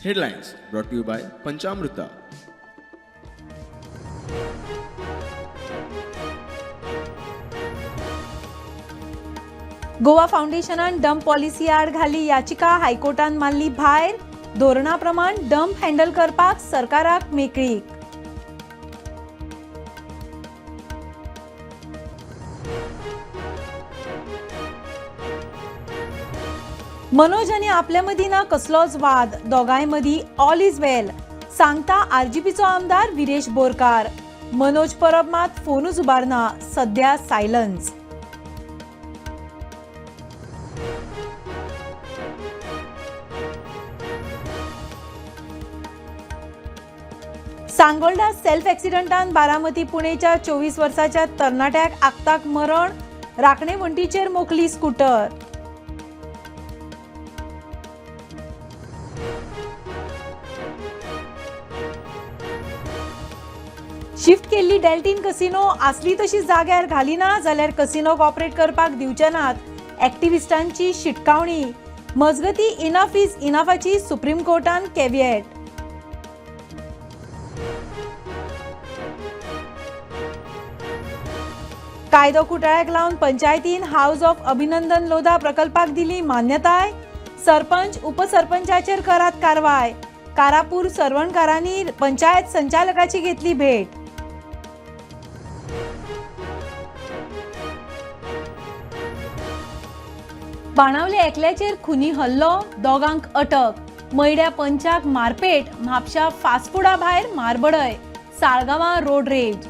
Headlines brought to you by Panchamruta. Goa फावंडेशनान dump policy आड घाल्ली याचिका हायकोर्टान मारली भायर. धोरणा प्रमाण डंप हँडल करपाक सरकाराक मेकळीक. मनोज आनी आपल्या मदीं ना कसलोच वाद, दोगांय मदीं ऑल is वेल, सांगता आरजीपीचो आमदार विरेश बोरकार. मनोज परब मात फोनूच उबारना, सध्या सायलन्स. सांगोल्डा सेल्फ एक्सिडंटान बारामती पुणेच्या 24 वर्साच्या तरणाट्याक आक्ताक मरण. राखणे वण्टीचेर मोखली स्कूटर. शिफ्ट केल्ली डेल्टीन कसिनो आसली तशी जाग्यार घाली ना जाल्यार कसिनोक ऑपरेट करपाक दिवचे नात, ॲक्टिव्हिस्टांची शिटकावणी. मजगती इनफ is इनफाची सुप्रीम कोर्टान कॅविएट. कायदो कुटाळ्याक लावन पंचायतीन हावज ऑफ अभिनंदन लोधा प्रकल्पाक दिली मान्यताय. सरपंच उपसरपंचाचेर करात कारवाय. कारापूर सरवणकारांनी पंचायत संचालकाची घेतली भेट. बाणावले एकल्याचेर खुनी हल्लो, दोगांक अटक. मयड्या पंचाक मारपेट, म्हापशा फास्टफुडा भायर मारबडय. साळगांवां रोड रेज.